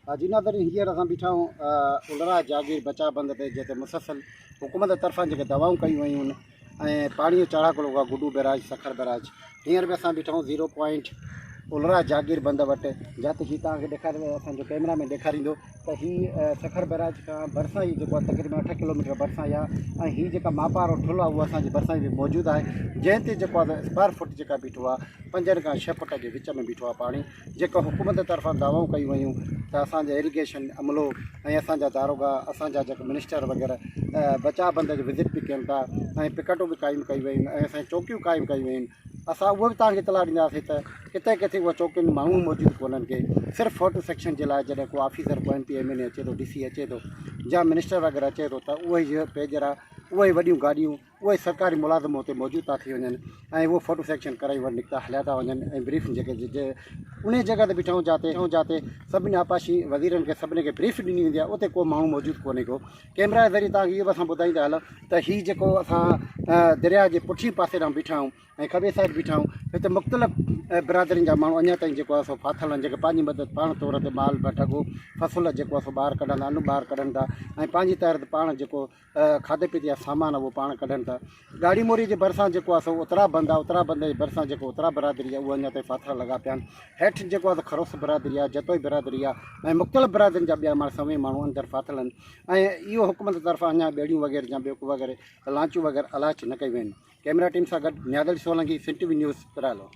جي ناظرين هينئر اسان بيٺا آهيون الرا جاگير بچاء بند تي جتي مسلسل حڪومت طرفان جيڪي دوائون ڪيون ويون آهن ۽ پاڻي جو چاڙهاڪو لڳو آهي گڊو بئراج سکر بئراج هينئر به اسان بيٺا آهيون زيرو پوائنٽ الرا جاگير بند وٽ جاتي هي توهان کي ڏيکاري اسان جو ڪيمرا مين ڏيکاريندو ته هي سکر بئراج کان ڀرسان ئي جيڪو آهي تقريبن 8 ڪلوميٽر ڀرسان ئي آهي ۽ هي جيڪا ماپارو ٺل آهي اهو اسان جي ڀرسان ئي موجود آهي جنهن تي جيڪو آهي اسڪوائر فوٽ جيڪا بيٺو آهي 5 کان 6 فوٽ جي وچ ۾ بيٺو آهي پاڻي جيڪا حڪومت طرفان دعوائون ڪيون ويون ته اسان جا ايريگيشن عملو ۽ اسان جا داروغا اسان جا جيڪا منسٽر وغيره بچاء بند جو وزٽ به ڪين ٿا ۽ پڪٽون به قائم ڪيون ويون ۽ اسان جون چوڪيون قائم ڪيون ويون اسان اهو به توهان کي اطلاع ڏينداسين ته ڪٿي ڪٿي اها چوڪين ماڻهو موجود ڪونهن ڪي صرف فوٽو سيڪشن جي لاء جڏهن ڪو آفيسر ڪو ايم پي ايم اين اي اچي ٿو ڊي سي اچي ٿو يا منسٽر وغيره اچي ٿو ته اهي ئي پيجرا اهي ئي وڏيون گاڏيون اهي سرڪاري ملازم اتي موجود ٿا ٿي وڃن ۽ اهو فوٽو سيڪشن ڪرائي وري نڪتا هليا ٿا وڃن ۽ بريفنگ جيڪي انهي جڳهه تي بيٺا آهيون جاتي جاتي سڀني آبپاشي وزيرن کي سڀني کي بريف ڏني ويندي آهي اتي ڪو ماڻهو موجود ڪونهي ڪو ڪيمرا جي ذريعي توهان کي اهو به اسان ٻڌائيندا هلون ته هي جيڪو اسان درياهه جي پٺئين پاسي ڏانهن بيٺا آهيون ۽ کٻي سائيڊ بيٺا آهيون هتي مختلف برادرين جا ماڻهو اڃا تائين جيڪو آهي سو ڦاٿل آهن جيڪي پنهنجي مدد پاڻ طور تي مال ڍڳو فصل جيڪو آهي سو ٻاهر ڪڍن ٿا ان ٻاهر ڪڍن ٿا ۽ پنهنجي طرح پاڻ جيڪو کاڌي پيتي جا سامان اهو پاڻ ڪڍن ٿا. ڳاڙهي موري جي ڀرسان جيڪو آهي سو اترا بند آهي، اترا بند جي ڀرسان جيڪو اترا برادري آهي اهو اڃا تائين ڦاٿرا لڳا پيا آهن. هيٺ جيڪو آهي سو خروس برادري آهي، جتوئي برادري آهي ۽ مختلف برادرين جا ٻيا ماڻهو سوين ماڻهو اندر ڦاٿل آهن ۽ اهو حڪومت طرفان اڃا ٻيڙيون وغيره يا ٻيو ڪو وغيره لانچون وغيره الاچ نه ڪيون ويون آهن. ڪئميرا ٽيم سان گڏ Niaz Ali Solangi, Sindh T V news, Piralo.